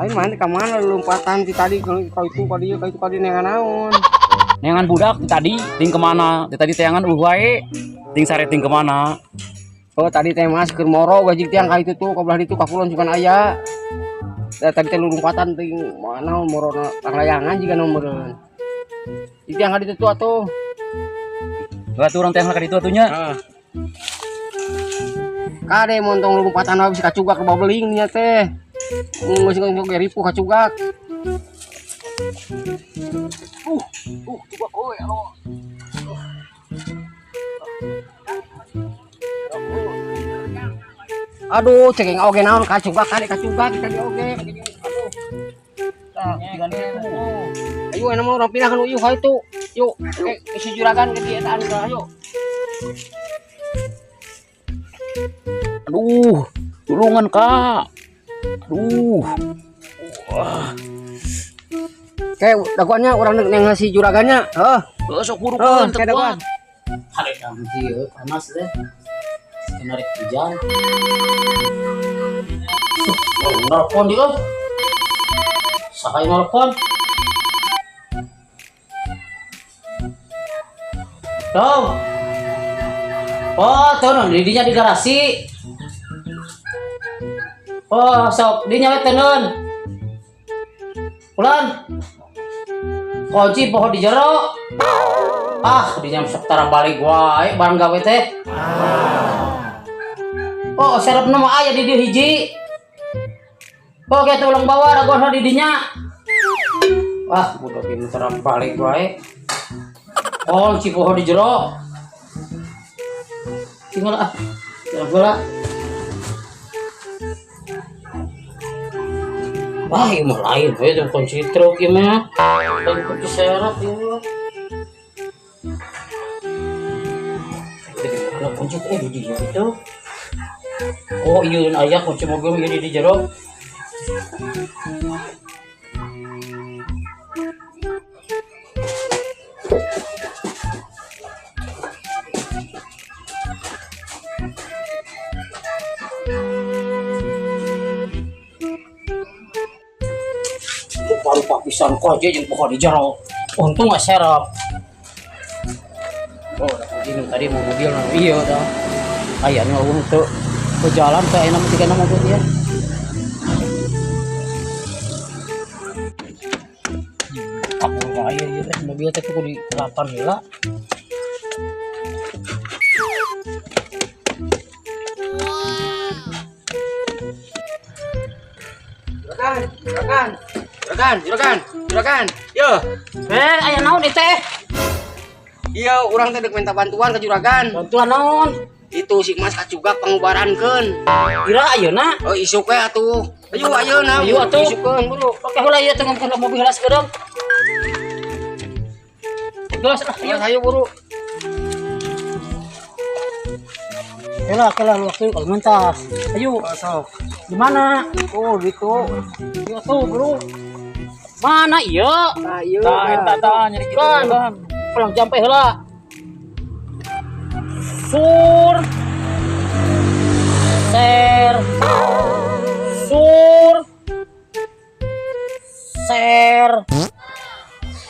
Lain mana ka mana lompatan ti tadi ka itu ka dieu ka itu ka dieu neangan naon. Neangan budak ti tadi ting kemana? Ti tadi teangan eueuh wae. Ting sare ting kemana? Oh tadi teh mas keur moro gajik tiang ka itu tuh ka belah ditu ka kulon sugan aya. Da tadi teh lompatan ting mana moro layangan jiga nu meureun. Ti tiang ka ditu tuh atuh. Lah tuh urang teangan ka ditu atuh nya. Heeh. Kade montong lompatan wae bisa kacugak ke babeling nya teh. Geus geus ge ripuh kacugak. Cugak euy alo. Aduh, cengeng oge naon kacugak kade kacugak tadi oge. Aduh. Tah, kitu. Ayo enak mah urang pindah ka nu ieu ka itu. Yuk, ke si juragan ke dieu eta anu ayo. Aduh, tulungan Kak. Aduh. Wah. Kayak dagoannya urang neng si juragannya. Heuh. Heuh, sok burukeun teu kuat. Hale kieu panas teh. Kena rek hujan. Nelpon dia. Saha yang nelpon? Tuh. Oh, tuh non, didinya di garasi. Oh, sok dinya we tenun. Pulang. Kunci poho di jero. Ah, dinya sok tara balik wae barang gawe teh. Oh, serepna mah aya di dieu hiji. Oh, kitu ulang bawa raguan di dinya. Wah, budak ieu tara balik wae. Kunci poho di jero. Tinggal ah. Tinggal bola. Wah, ini mah lain we jeung kunci truk ieu mah. Lain kunci serep ieu mah. Mana kunci teh di dieu itu? Oh, iya aya kunci mobil ieu di jero. Rupa-rupa pisan kok aja jeung poho di jero. Untung nggak serep. Oh, udah kunci nu tadi mau mobil nu iya dah. Aya nu eueuh teu ke jalan teh ayeuna mah tigana mobil ieu. Kabur wae ieu teh mobil teh kudu dikelapan heula. Juragan, juragan. Juragan, juragan, juragan. Yo. Aya naon ieu teh? Iya, urang teh dek minta bantuan ke juragan. Bantuan naon? Itu si Mas kacugak pangubarankeun. Ira ayeuna? Oh, isuk we atuh. Ayo ayeuna. Ayo atuh. Isukeun buru. Oke heula ieu teh ngomong mobil heula sekedeng. Geus lah, ayo ayo buru. Heula heula waktu kalau mentas. Ayo. Sok. Di mana? Oh, gitu. Ieu tuh, bro. Mana ieu? Tah ieu. Tah eta tah nyeri kitu kan. Pulang jampe heula. Sur. Ser. Sur. Ser.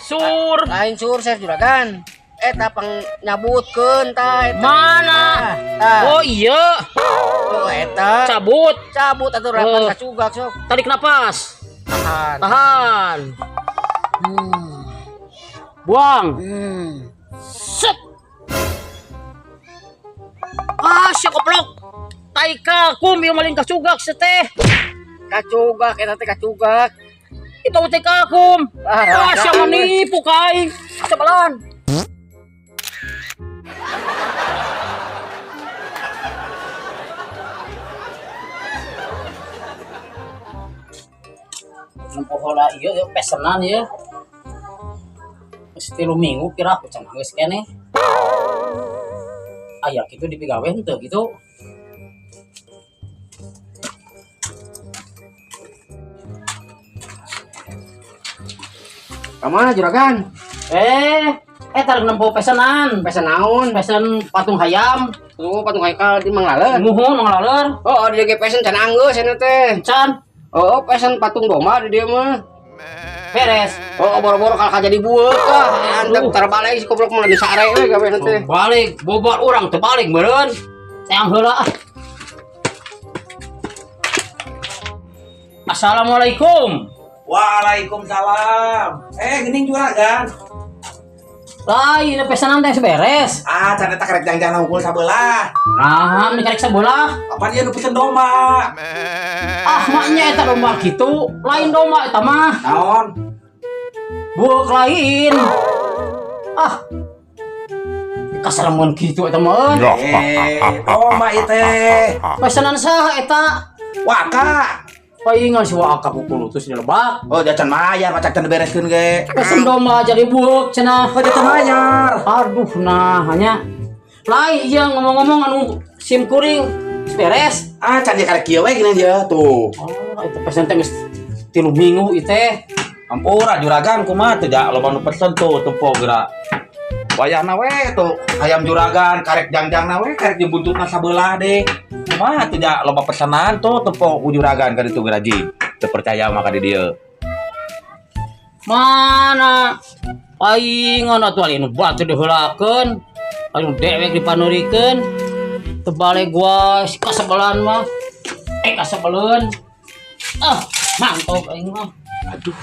Sur. Lain sur ser juragan. Eta pang nyabutkeun tah eta. Mana? Tah. Oh iya. Oh eta. Cabut. Cabut atuh rapan kacugak sok. Tarik napas. Tahan. Tahan. Buang. Set. Ah, sia goblok. Tai kakum ieu maling kacugak seteh. Kacugak eta teh kacugak. Itu teh kakum. Ah, Ah, sia menipu ka aing. Cebelan. Nempo heula ieu ieu pesenan ieu. Geus 3 minggu kira aku can geus keneh. Aya kitu dipigawe henteu kitu. Ka mana juragan? Tarik nempo pesenan. Pesen naon? Pesen patung hayam. Tunggu patung haikal di Manglaleun. Muhun Manglaleun. Oh, di ge pesen can anggeus cenah teh. Can. Oh, pesan patung domba di dieu mah. Beres. Oh, boro-boro kalau jadi bueuk ah. Antep terbalik si goblok mah lebih sare we gawe teh. Balik, bobar urang terbalik meureun. Teang heula ah. Assalamualaikum. Waalaikumsalam. Eh, geuning juragan. Lain pesanan teh beres. Ah, can eta karek jangjang unggul sabelah. Nah, ini karek sabelah. Apaan ieu nu pesen domba? Ah, maknya eta domba kitu, lain domba eta mah. Naon? Buuk lain. Ah. Kasaremun kitu eta mah euy. Eh, domba ieu teh. Pesanan saha eta? Waka. Paingan si Waka kukulutus di lebak. Oh, jacan mayar, pacak can dibereskeun ge. Pesen domba jadi buuk cenah. Oh, jacan mayar. Aduh, nah hanya lain iya ngomong-ngomong anu SIM kuring beres. Ah, can ieu karek kieu we geuning dia tuh. Oh, itu pesen teh geus 3 minggu ieu teh. Ampura juragan kumaha teh ja loba nu pesen tuh tempo geura. Wayahna we tuh hayam juragan karek jangjangna we karek jeung buntutna sabelah deh. Kumaha tuh ja loba pesanan tuh tempo ku juragan ka ditu geura ji. Teu percaya mah ka di dieu. Mana paingan atuh ali nu batu diheulakeun, anu dewek dipanurikeun. Tebalik gua si kasebelan mah. Eh kasebeleun. Ah, mantap aing mah. Aduh.